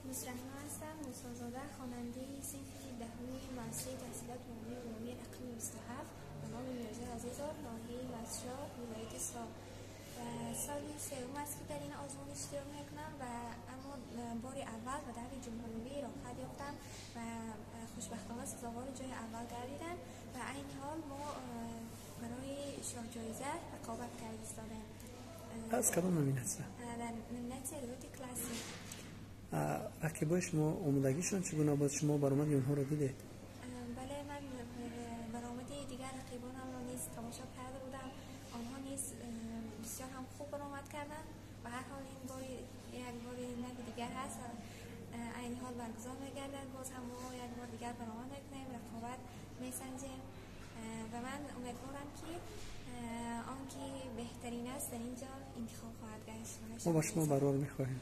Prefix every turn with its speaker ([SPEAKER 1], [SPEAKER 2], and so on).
[SPEAKER 1] Мусраҳма ҳастам, Мусозода, хонандаи синфи 10-уми муассисаи таҳсилоти умумии умумии рақами 27 ба номи Мирзо Азизов, ноҳияи Мастчоҳ, вилояти Суғд. Ва соли сеюм аст, ки дар ин озмун иштирок мекунам ва аммо бори аввал ба даври ҷумҳуриявӣ роҳхат ёфтам ва хушбахтона сазовори ҷои аввал гардидам ва айни ҳол мо барои шоҳҷоиза рақобат карда истодаем.
[SPEAKER 2] Аз кадом номинатсия?
[SPEAKER 1] Дар номинатсияи адабиёти классик.
[SPEAKER 2] Рақибои шумо омодагишон чӣ гуна буд? Шумо баромади онҳоро дидед?
[SPEAKER 1] Бале, ман баромади дигар рақибонамро низ тамошо карда будам. Онҳо низ бисёр ҳам хуб баромад карданд. Ба ҳар ҳол, ин бори як бори нави дигар ҳаст, айни ҳол баргузор мегардад. Боз ҳам мо як бор дигар баромад мекунем, рақобат месанҷем ва ман умедворам, ки он ки беҳтарин аст, дар ин ҷо интихоб хоҳад гашт.
[SPEAKER 2] Мо ба шумо барор мехоҳем.